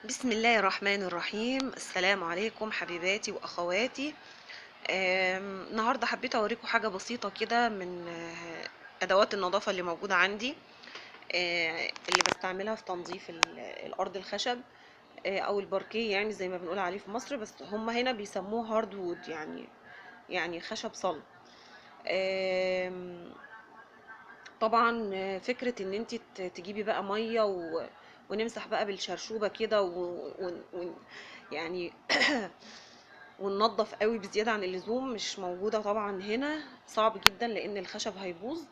بسم الله الرحمن الرحيم. السلام عليكم حبيباتي واخواتي. النهارده حبيت اوريكم حاجة بسيطة كده من ادوات النظافة اللي موجودة عندي، اللي بستعملها في تنظيف الارض الخشب او الباركيه، يعني زي ما بنقول عليه في مصر، بس هم هنا بيسموه hard wood، يعني خشب صلب. طبعا فكرة ان انت تجيبي بقى مية ونمسح بقى بالشرشوبه كده يعني وننضف قوي بزيادة عن اللزوم مش موجودة طبعا هنا، صعب جدا لان الخشب هيبوظ.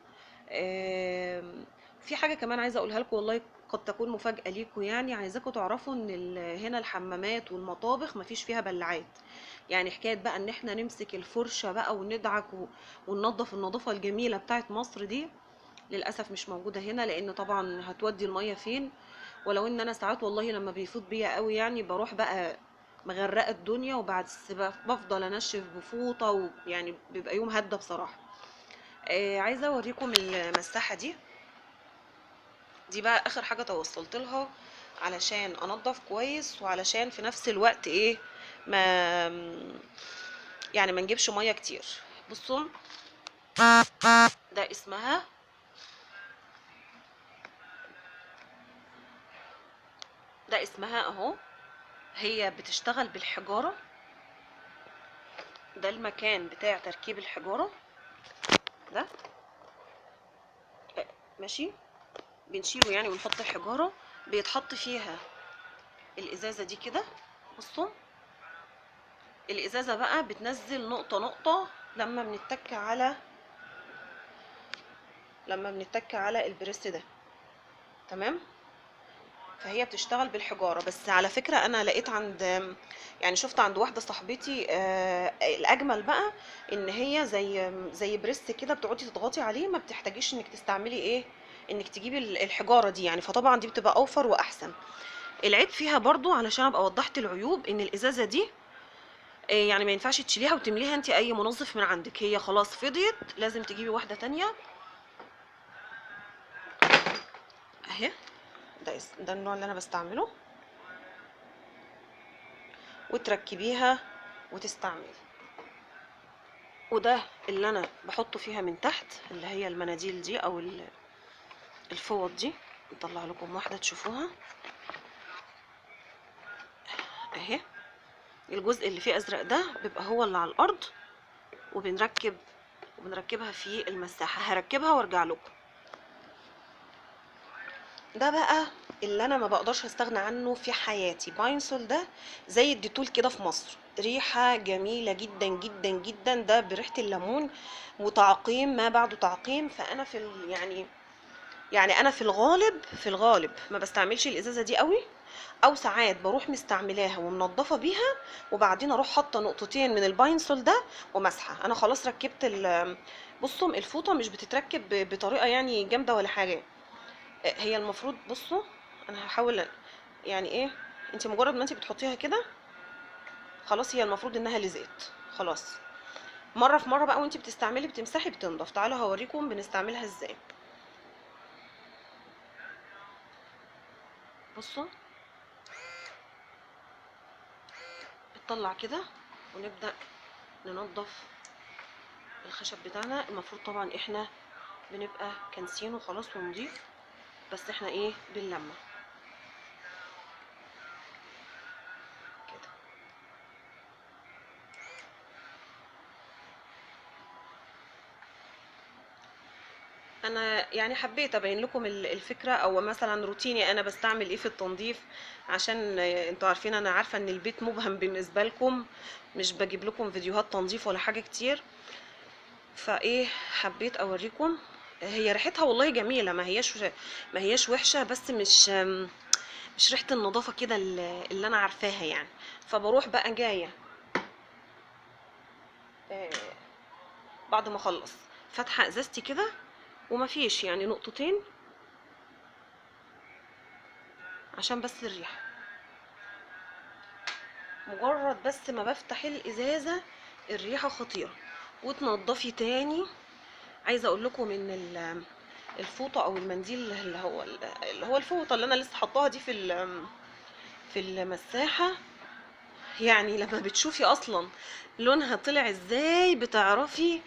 في حاجة كمان عايزه اقولها لكم، والله قد تكون مفاجاة ليكم، يعني عايزاكم تعرفوا ان هنا الحمامات والمطابخ مفيش فيها بلعات، يعني حكاية بقى ان احنا نمسك الفرشة بقى وندعك وننضف النظافة الجميلة بتاعت مصر دي للاسف مش موجودة هنا، لان طبعا هتودي المية فين. ولو ان انا ساعات والله لما بيفوت بيا قوي يعني بروح بقى مغرقة الدنيا، وبعد بفضل انشف بفوطه، ويعني بيبقى يوم هده بصراحة. عايزه اوريكم المساحة دي بقى اخر حاجة توصلت لها علشان انضف كويس، وعلشان في نفس الوقت ايه ما يعني ما نجيبش مية كتير. بصوا ده اسمها اهو، هي بتشتغل بالحجارة. ده المكان بتاع تركيب الحجارة ده، ماشي، بنشيله يعني ونحط الحجارة، بيتحط فيها الازازة دي كده. بصوا الازازة بقى بتنزل نقطة نقطة لما بنتك على البريس ده، تمام. فهي بتشتغل بالحجارة. بس على فكرة انا لقيت عند، يعني شفت عند واحدة صاحبتي، الاجمل بقى ان هي زي بريس كده بتقعدي تضغطي عليه، ما بتحتاجيش انك تستعملي ايه، انك تجيبي الحجارة دي يعني، فطبعا دي بتبقى اوفر واحسن. العيب فيها برضو علشان ابقى وضحت العيوب، ان الازازه دي يعني ما ينفعش تشيليها وتمليها انت اي منظف من عندك، هي خلاص فضيت، لازم تجيبي واحدة تانية. اهي ده النوع اللي انا بستعمله، وتركبيها وتستعملي. وده اللي انا بحطه فيها من تحت اللي هي المناديل دي او الفوط دي، نطلع لكم واحدة تشوفوها اهي. الجزء اللي فيه ازرق ده بيبقى هو اللي على الارض، وبنركبها في المساحة. هركبها وارجع لكم. ده بقى اللي انا ما بقدرش استغنى عنه في حياتي، باينسول. ده زي الديتول كده في مصر، ريحه جميلة جدا جدا جدا، ده بريحه الليمون وتعقيم ما بعده تعقيم. فانا في يعني انا في الغالب ما بستعملش الازازه دي قوي، او ساعات بروح مستعملاها ومنضفه بيها، وبعدين اروح حاطه نقطتين من الباينسول ده ومسحه. انا خلاص ركبت بصوا الفوطه مش بتتركب بطريقة يعني جامدة ولا حاجة، هي المفروض بصوا انا هحاول يعني ايه، انت مجرد ما انت بتحطيها كده خلاص هي المفروض انها لزقت خلاص. مرة في مرة بقى وانت بتستعملي بتمسحي بتنضف. تعالوا هوريكم بنستعملها ازاي. بصوا بتطلع كده، ونبدأ ننضف الخشب بتاعنا. المفروض طبعا احنا بنبقى كنسينه خلاص ونضيف، بس احنا ايه باللمه كده. انا يعني حبيت ابين لكم الفكرة، او مثلا روتيني انا بستعمل ايه في التنظيف، عشان انتوا عارفين انا عارفه ان البيت مبهم بالنسبة لكم، مش بجيب لكم فيديوهات تنظيف ولا حاجة كتير، فايه حبيت اوريكم. هي ريحتها والله جميلة، ما هياش وحشة، بس مش ريحه النظافة كده اللي انا عارفاها يعني. فبروح بقى جاية بعد ما اخلص فاتحة ازازتي كده، وما فيش يعني نقطتين عشان بس الريحة، مجرد بس ما بفتح الازازه الريحة خطيرة. وتنضفي تاني. عايزه اقول لكم ان الفوطه او المنديل اللي هو الفوطه اللي انا لسه حطاها دي في في المساحة. يعني لما بتشوفي اصلا لونها طلع ازاي بتعرفي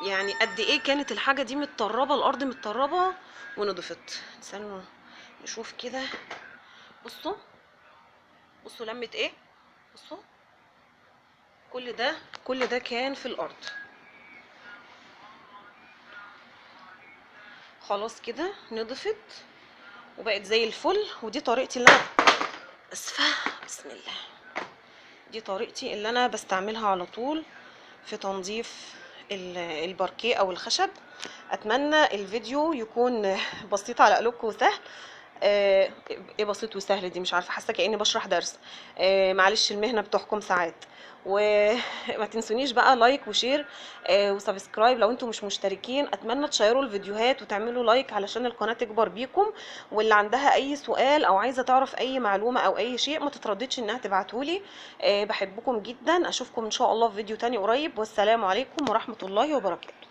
يعني قد ايه كانت الحاجة دي متطربه، الارض متطربه ونضفت. استنوا نشوف كده. بصوا بصوا لمت ايه، بصوا كل ده، كل ده كان في الارض. خلاص كده نضفت وبقت زي الفل. ودي طريقتي اللي انا اسفه، بسم الله، دي طريقتي اللي انا بستعملها على طول في تنظيف الباركيه او الخشب. اتمنى الفيديو يكون بسيط على قلوبكم وسهل. ايه بسيط وسهل دي؟ مش عارفه، حاسه كاني بشرح درس. معلش المهنة بتحكم ساعات. وما تنسونيش بقى like و share و subscribe لو انتم مش مشتركين. اتمنى تشيروا الفيديوهات وتعملوا like علشان القناة تكبر بيكم. واللي عندها اي سؤال او عايزه تعرف اي معلومة او اي شيء ما تترددش انها تبعتهولي. بحبكم جدا، اشوفكم ان شاء الله في فيديو تاني قريب، والسلام عليكم ورحمة الله وبركاته.